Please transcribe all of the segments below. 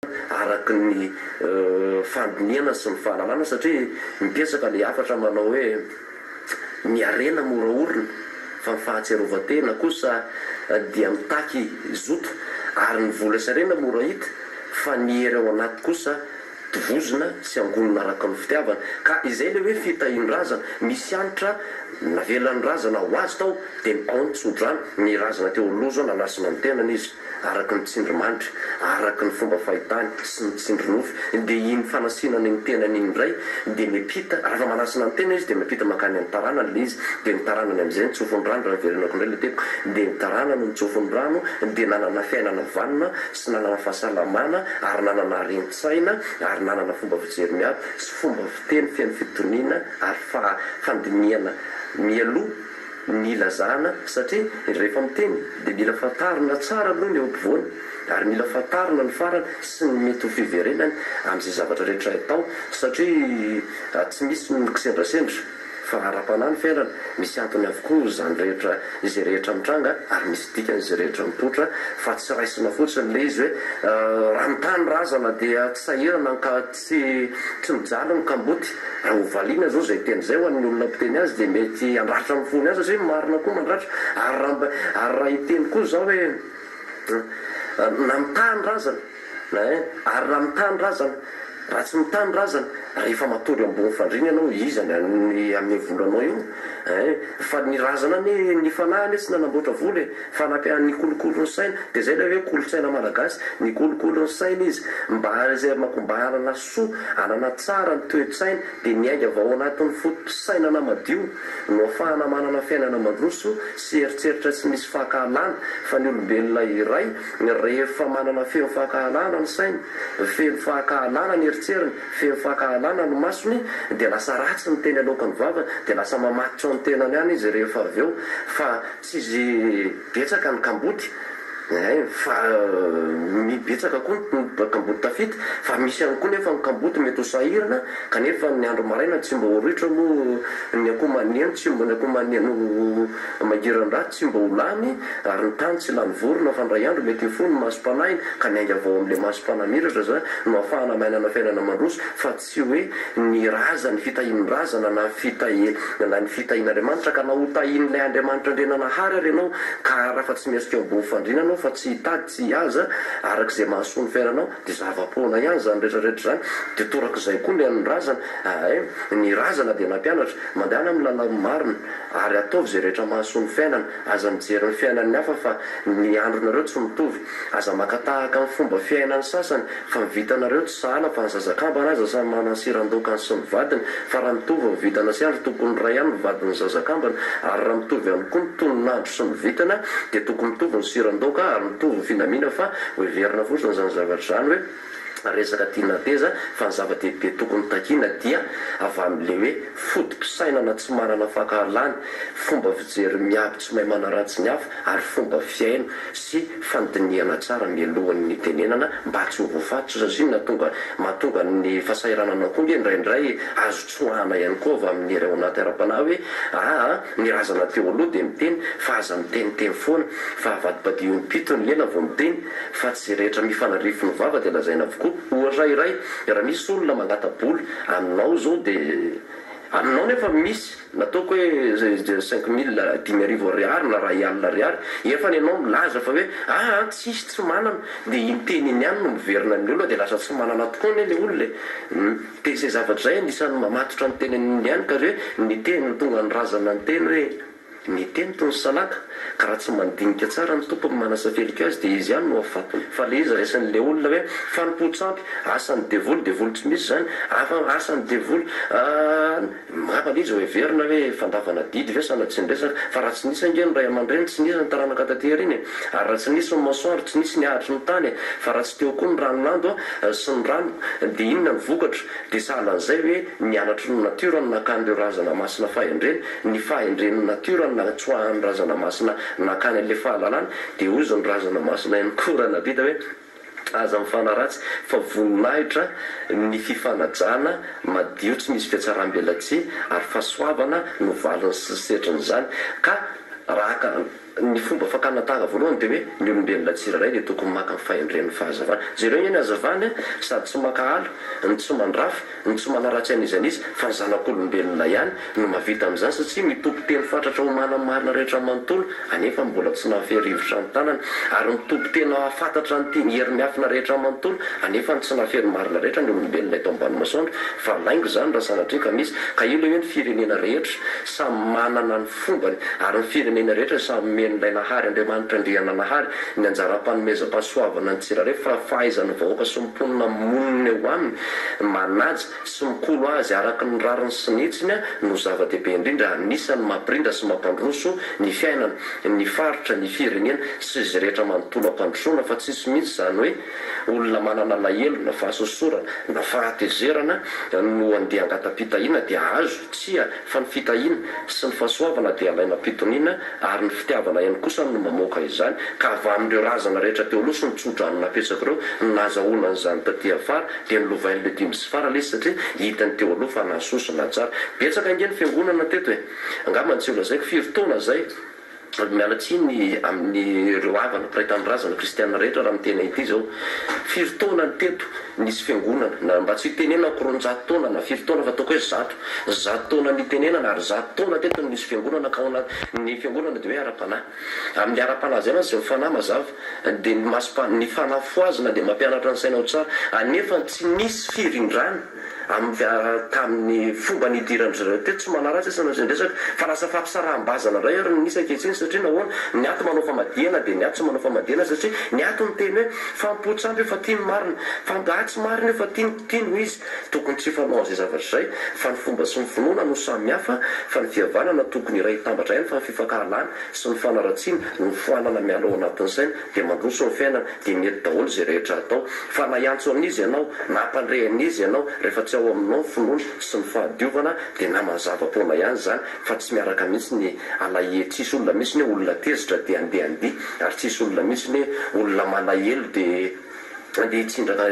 Araka ny fandinihana sy ny fahalalana satria mipetsaka ilay hafatra manao hoe ny harena mora orina fa ny fahatsiarovan-tena kosa dia mitaky zoto ary ny vola sy harena mora hita fa ny hery ao anaty kosa tovozina sy angonina araka ny fitiavana ka izay ilay hoe fitahian-drazana misy hanitra navelan'ny razana ho azy tao dia ao ny tso-drano ny razana teo aloha izao nanasina ny tenany izy araka ny tsindrimandry, araka ny fomba fahitany sy ny tsindrinofy, dia iny fanasinana iny tenany iny indray dia miampita, raha vao manasina ny tena izy dia miampita mankany amin'ny taranany ilay izy, dia ny taranany amin'izay nitsofo ny rano, raha niverenako indray ilay teniko, dia ny taranany nitsofo ny rano dia nanana fiainana vanona sy nanana fahasalamana ary nanana haren-tsaina ary nanana fomba fijery miabo sy fomba fiteny feno fitoniana ary fandinihana mialoha ny ilazana satria rehefa miteny dia mila fantarina tsara aloha ny eo ampovoany ary mila fantarina ny farany sy ny mety ho fiverenany amin'izay zavatra rehetra atao satria tsy misy ny kisendrasendra fa ara-panahy ny fiainana, misy antony avokoa izany rehetra izay rehetra mitranga ary misy dikany izay rehetra mipoitra fa tsy raisina fotsiny ilay izy hoe raha mitany razana dia tsy sahirana ka tsy tsy mijaly ny kamboty. Raha ho valiana zao izay teny izay ho an'ny olona mpiteny azy dia mety handratra ny fony ihany satria ny marina koa mandratra ary raha mba ary raha hiteny koa izaho hoe na mitaha ny razana eh ary raha mitaha ny razana raha tsy mitaha ny razana rehefa matory ambony fandriana ianao iza ny ny hanome vola anao io eh fa ny razana anie ny fanahy anie tsy nanamboatra vola e fa nampian nikolokolo ny saina dia izay ilay hoe kolontsaina malagasy nikolokolo ny saina izy mba izay mba hanana Soa hanana tsara ny toe-tsaina dia miainga avy ao anatin'ny foto-pisainana madio no afahana manana fiainana mandroso sy eritreritra tsy misy fankahalana fa ny olombelona iray rehefa manana feno fankahalana ny sainy, feno fankahalana ny eritreriny, feno fankahalana ny masony dia lasa ratsy ny teny aloakan'ny vavany dia lasa mamatotra ny tenany ihany izy rehefa avy eo fa tsy izy betsaka ny kamboty Ein, fa ny betsaka koa ny kamboty tafita, fa misy ihany koa nefa ny kamboty mety ho sahirana kanefa ny andro maraina tsy mba ho ritra moa ny akoho maneno tsy mba ny akoho maneno mangiran-dratsy tsy mba ho lany ary ny tany tsy lany vorona fa indray andro mety hifoha ny masom-panahiny ka miainga avy ao amin'ilay masom-panahy miratra izany no ahafahana manana fiainana mandroso fa Tsy hoe ny razana, ny fitahian'ny razana na fitahi, na ny fitahian'Andriamanitra ka na ho tahian'ilay Andriamanitra Andriananahary ary ianao ka raha fa tsy miesika eo ambony fandriana ianao fa tsy hitady tsy hihaza araka izay mahasoa ny fiainanao dia zava-poana ihany izany rehetra rehetra izany dia torak'izay koa ny an'ny razana eh, ny razana dia nampianatra mandehana amin'ny lalàn'ny marina ary ataovy izay rehetra mahasoa ny fiainana aza mijery ny fiainan'ny hafa fa ny andronareo tsy mitovy aza maka tahaka ny fomba fiainan'ny sasany Fa ny vitanareo tsy sahala fa ny zaza kambana aza samy manana ny siran-daokany sy ny vadiny fa raha mitovy ny vintana sy andro tokony iray ihany ny vadin'ny zaza kambana ary raha mitovy ihany koa ny tonon'andro sy ny vintana dia tokony mitovy ny siran-daoka ary mitovy ny finamina fa ho heverina fotsiny izany zavatra izany hoe resaka tiana hateza fa ny zava-dehibe tokony takiana dia avy amin'ilay hoe foto-pisainana tsy manana fankahalana, fomba fijery miabo tsy mahay manaratsy ny hafa ary fomba fihaino sy fandinihana tsara mialohan'ny hitenenana mba tsy ho voafatotra satria ny nahatonga mahatonga ny fahasahiranana koa nge indraindray azo tsoahana ihany koa avy amin'ny hery ao anaty ara-panahy hoe aa ny razana teo aloha dia miteny fa aza miteniteny foana fa avadibadiho im-pito ny lela vao miteny fa tsy izay rehetra mifanarify ny vava dia lazaina avokoa. Ohatra iray, raha misy olona mangata-bola aminao izao dia aminao nefa misy Nataoko hoe 5000, 5000 ariary na 1000 ariary, efa ny anao milaza fa hoe aa tsisy tsy manana, dia iny teny iny ihany no miverina amin'ny olona dia lasa tsy manana tokoa anie ilay olona e! Dia izay zavatra izay anisan'ny mamatotra ny teneniny ihany ka hoe ny teny no tonga ny razana niteny hoe ny teny toy ny salaka ka raha tsy mandinika tsara ny tompony manasafelika azy dia izy ihany no afatony fa le izy raisin'le olona hoe fanompoan-tsampy, asan'ny devoly, devoly tsy misy izany, afa asan'ny devoly, aa. Angamba le izy ho heverina hoe fandavana adidy ve sanatria ny resaka, fa raha tsy nisy ange ny ray aman-dreny tsy nisy ny taranaka taty aoriana e! Ary raha tsy nisy ny masoandro tsy nisy ny ahatry ny tany e! Fa raha tsy teo koa ny ranon'ando sy ny rano dia inona ny vokatra? Dia sahalan'izay hoe ny anatry ny natiora no nakan'ireo razana masina fahendrena, ny fahendren'ny natiora no natsoahan'ny razana masina nakany an'ilay fahalalana, dia hozy ny razana masina ihany koa raha navita hoe. Aza mifanaratsy fa voninahitra ny fifanajana madio tsy misy fiatsaram-belatsihy ary fahasoavana no valiny sy setrin'izany ka raha ka. Ny fomba fakana tahaka voalohany dia hoe ny olombelona tsirairay dia tokony maka ny fahendren'ny fahazavana. Jereo anie ny hazavany sady tsy mankahala, no tsy mandrafy, no tsy manaratsy an'iza n'iza fa ny zanak'olombelona ihany no mahavita amin'izany satria mitompo teny fatratra ho manamarina rehetra manontolo anefa mbola tsy nahafehy rivotra ny tanany ary mitompo tena hahafantatra ny teny hery miafina rehetra manontolo anefa tsy nahafehy ny marina rehetra ny olombelona eto ambany masoandro fa laingo izany raha sanatria ka misy ka io ilay hoe ny firenena rehetra samy manana ny fombany ary ny firenena rehetra samy omen'ilay Nahary Andriamanitra Andriananahary ny anjaram-panomezam-pahasoavana ny tsirairay fa fahaizan'ny vahoaka sy ny mponina monina eo aminy manaja sy mikolo azy araka ny rariny sy ny hitsiny no zava-dehibe indrindra anisan'ny mampirindra sy mampandroso ny fiainana ny faritra ny firenena sy izay rehetra manontolo ampandrosoana fa tsisy mihitsy izany hoe olona manana alahelo na fahasosorana na fahatezerana no andeha hangata-pitahiana dia azo tsia fa ny fitahiana sy ny fahasoavana dia alaina am-pitoniana ary ny fitiavana ihany kosa no mamoaka izany, ka avy amin'ireo razana rehetra teo aloha sy ny tso-drano napetsaka ireo no nahazahoana an'izany taty afara, dia nolovain'ilay dimby sy fara ilay izy satria hitany teo aloha fa nahasoa sy nahatsara. Betsaka ange ny fiangonana teto e! Angamba tsy ho lazaiko firy taona izay. Miala tsiny amin'ireo havana mpiray tanindrazana kristiana rehetra raha miteny an'ity izao. Firy taona ny teto nisy fiangonana, na mba tsy hitenenako 200 taona na firy taona fa ataoko hoe zato. 100 taona nitenenana ary 100 taona teto no nisy fiangonana ka ao anaty ny fiangonana dia hoe ara-panahy. Amin'ny ara-panahy izay mantsy dia ny fanahy mazava dia ny masom-panahy, ny fanahy fohazina dia mampianatra ny saina ho tsara. Anefa tsy nisy firindrana. Amin'ny tamin'ny fomba nidiran-dry zareo teto tsy manaratsy aza no asian-dresaka fa lasa fampisaraham-bazana indray ary no misy ankehitriny satria nahoana? Ny ato manao famadihana dia ny ato tsy manao famadihana satria ny ato miteny hoe fanompoan-tsampy io fa tia ny marina fa angaha tsy marina io fa tia ny tia no izy tokony tsy hifanao an'izay zavatra izay fa ny fomba sy ny finoana no samy hafa fa ny fihavanana tokony hiray hitambatra ihany fa ny fifankahalana sy ny fanaratsiana no foanana miala ao anatin'ny saina dia mandroso ny fiainana dia mety daholo izay rehetra atao. Fa na hiantso an'iza ianao, na hampandre an'iza ianao, rehefa tsy ao aminao ny finoana sy ny fahadiovana dia naman'ny zava-poana ihany izany fa tsy miaraka mihitsy ny alahelo, tsisy olona mihitsy ny hoe olona tezitra dia andeha handihy ary tsisy olona mihitsy ny hoe olona malahelo dia andeha hitsindraka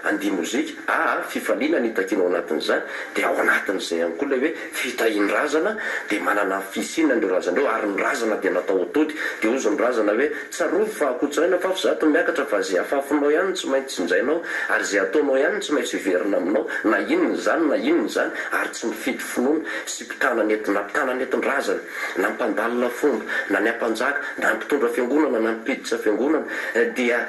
handihy mozika, aa fifaliana ny takiana ao anatin'izany dia ao anatin'izay ihany koa ilay hoe Fitahian-drazana dia manana ny fisiana ireo razana ireo ary ny razana dia natao ho tody. Dia hozy ny razana hoe, Tsarovy fa akotsiraina fa fizato miakatra fa izay afafinao ihany no tsy maintsy jinjainao ary izay ataonao ihany no tsy maintsy hiverina aminao na inona izany na inona izany ary tsy mifidy finoana sy mpitana nentina mpitana nentin-drazana na mpandalina fomba na ny ampanjaka na ny mpitondra fiangonana na ny mpiditra fiangonana dia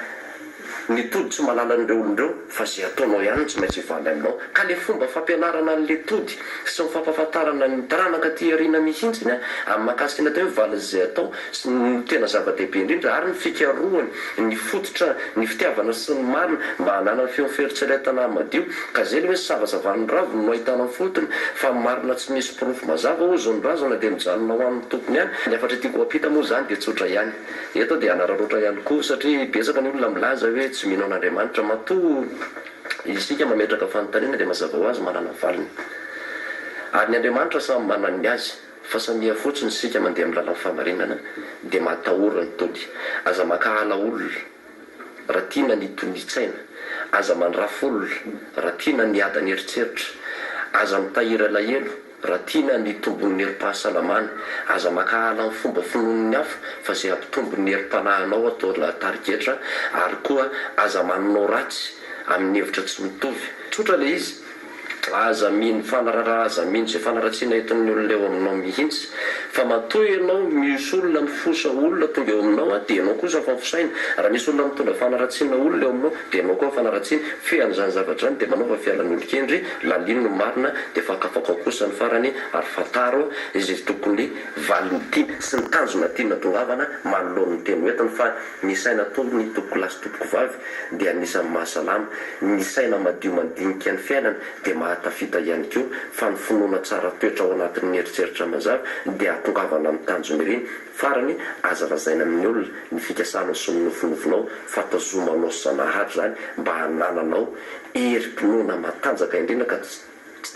Ny tody tsy mahalala an'ireo olona ireo fa izay ataonao ihany no tsy maintsy hivaly aminao. Ka le fomba fampianarana an'le tody sy ny fampahafantarana ny taranaka aty aoriana mihintsiny amin'ny mahakasika ny atao hoe valin'izay atao sy ny no tena zava-dehibe indrindra ary ny fikarohana ny fototra ny fitiavana sy ny marina mba hananana feon'ny fieritreretana madio. Ka zay le hoe savasavan'ny raviny no ahitana ny fotony fa ny marina tsy misy porofo mazava hozy ny razana dia mijanona ho an'ny tompony ihany. Ny hafatra tiako hampita moa izany dia tsotra ihany. Eto aho dia hanararaotra ihany koa satria betsaka ny olona milaza hoe tsy mino an'Andriamanitra. Matoa isika mametraka fanontaniana dia mazava ho azy manana valiny. Ary ny Andriamanitra samy manana ny azy fa samia fotsiny isika mandeha amin'ny lalan'ny fahamarinana dia matahora ny tody. Aza mankahala olona raha tiana ny hitoni-tsaina. Aza mandrafy olona raha tiana ny hiadan'eritreritra. Aza mitahiry alahelo. Raha tiana ny hitombon'ny herim-pahasalamana, aza mankahala ny fomba finoan'ny hafa fa izay hampitombo ny herim-panahinao atao tarigetra ary koa aza manonao ratsy amin'ny hevitra tsy mitovy. Tsotra ilay izy, aza mino fanarara aza mino izay fanaratsiana entin'ny olona eo aminao mihitsy fa matoa ianao misy olona mifosa olona tonga eo aminao dia ianao kosa fa fosaina. Raha misy olona mitondra fanaratsiana olona eo aminao dia ianao koa fanaratsiana. Fehan'izany zavatra izany dia manaova fialan'olon-kendry Lalino ny marina dia fakafakao kosa ny farany ary fantaro izay tokony valiny tiana sy ny tanjona tiana tongavana manoloana ny teny hoentiny fa ny saina tolony tompokolahy sy tompokovavy dia anisan'ny mahasalama, ny saina madio mandinika ny fiainana dia mahatafita ihany koa fa ny finoana tsara toetra ao anatin'ny eritreritra mazava dia ahatongavana amin'ny tanjona ireny. Farany, aza lazaina amin'ny olona ny fikasanao sy ny nofinofinao fa tazomanao Zanahary izany mba hanananao herim-pinoana matanjaka indrindra ka tsy.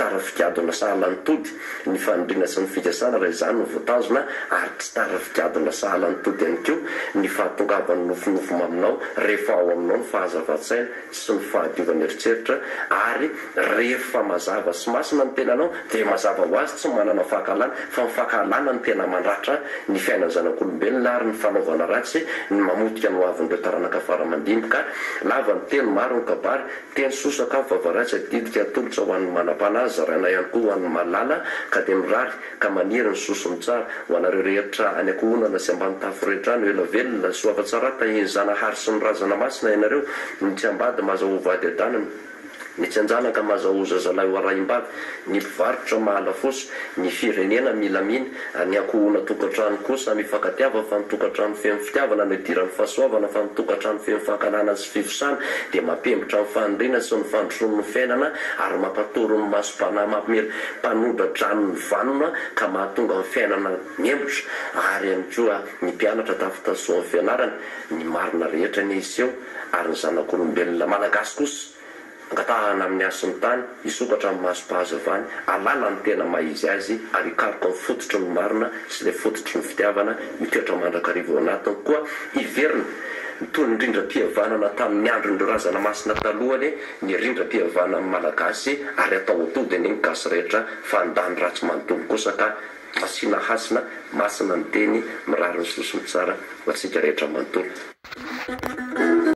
tara figadona sahala ny tody ny fanindriana sy ny fikasana raha izany no voatanjona ary tsy tara figadona sahala ny tody ihany koa ny fahatongavan'ny nofinofy maminao rehefa ao aminao ny fahazavan-tsaina sy ny fahadiovan'eritreritra ary rehefa mazava sy masina ny tenanao dia mazava ho azy tsy manana fankahalana fa ny fankahalana no tena mandratra ny fiainan'ny zanak'olombelona ary ny fanaovana ratsy ny mamotika ny hoavin'ireo taranaka fara aman-dimby ka lava ny teny maro ny kabary teny soa sakafo vava ratsy adidika atolotra ho an'ny manam-panahy zaraina ihany koa ho an'ny mahalala ka dia mirary ka maniry ny soa sy ny tsara ho anareo rehetra any ankohonana sy ambany tafo rehetra any ho ela velona soa afa-tsara tahin'ny Zanahary sy ny razana masina ianareo ny tsy ambady mazahoa vady adanana Ny tsy anjanaka mazahoa zazalahy ho arahim-bavy, ny mpivarotra mahalafosa, ny firenena milamina, ary ny ankohona tokantrano koa samy hifankatiava fa ny tokantrano feno fitiavana no idiran'ny fahasoavana fa ny tokantrano feno fankahalana sy fifosana dia mampembotra ny faniriana sy ny fandrosoan'ny fiainana ary mampatory ny masom-panahy mampimely mpanodra-drano ny vanona ka mahatonga ny fiainana miembotra ary ihany koa ny mpianatra tafitasoa amin'ny fianarany ny marina rehetra anie hiseho ary ny zanak'olombelona malagasy kosa angatahana amin'ny hasin'ny tany, hisokatra amin'ny masom-pahazavany, hahalala ny tena maha izy azy ary hikaroka ny fototry ny marina sy ilay fototry ny fitiavana mitoetra mandrakariva ao anatiny koa hiverina toy ny rindram-pihavanana tamin'ny andron'ireo razana masina taloha anie ny rindram-pihavanan'ny Malagasy ary atao atody anie ny gasy rehetra fa handany ratsy manontolo kosa ka masina hasina, masina ny teny, mirary ny soa sy ny tsara ho antsika rehetra manontolo.